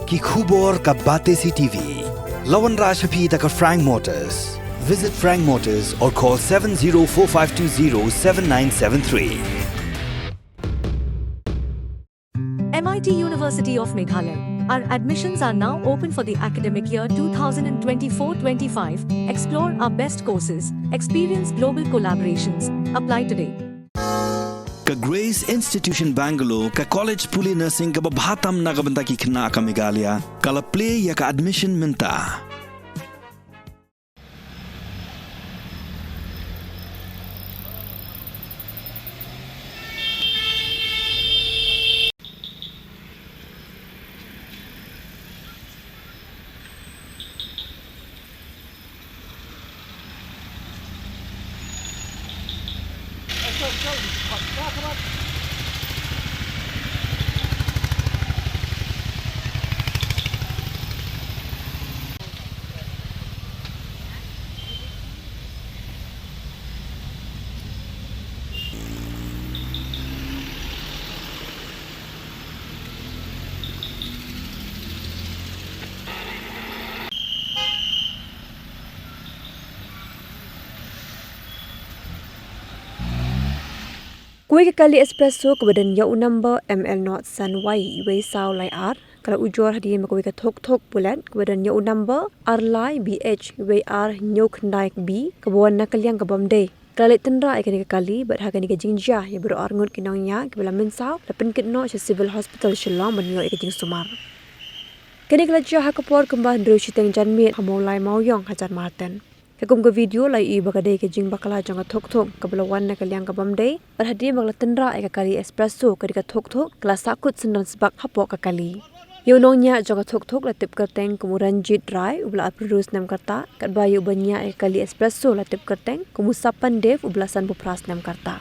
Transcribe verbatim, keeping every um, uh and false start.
Ki khubor ka Batesi T V. La wanrah sha phi da ka Frank Motors. Visit Frank Motors or call seven zero four five two zero seven nine seven three. M I T University of Meghalaya. Our admissions are now open for the academic year two thousand twenty-four twenty-five. Explore our best courses, experience global collaborations. Apply today. Ka Grace Institution Bangalore, ka college pule nursing kaba bha tam na ka bynta ki khynnah ka Meghalaya, ka la plie ïa ka admission mynta. Kawei ka kali espresso kaba don ïa u number M L not san Y wei saw lai ar, ka la ujor hadien ba kawei ka thok thok bullet kaba don ïa u number ar lai B H wei ar hynñiew khyndai B kaba wan na ka liang ka bym dei ka la leit tynrah ïa kane ka kali, bad ha kane ka jingjia ïa baroh arngut ki nongñiah kiba la mynsaw la pynkit noh sha Civil Hospital Shillong ban ïoh ïa ka jingsumar. Kane ka la jia ha ka por kumba hynriew shiteng janmiet ha Mawlai Mawiong hajan Marten. Ka kum ka video la ïohi ba ka dei ka jingbakla jong ka thok thok kaba la wan na ka liang ka bym dei, bad hadien ba ka la tynrah ïa ka kali espresso, ka dei ka thok thok ka la sahkut synran sbak hapoh ka kali. Ïa u nongñiah jong ka thok thok la tip kyrteng kum u Ranjit Rai uba la arphew hynriew snem ka rta, katba ïa uba ñiah ïa ka kali espresso la tip kyrteng kum u Sapan Dev uba la sanphew phra snem ka rta.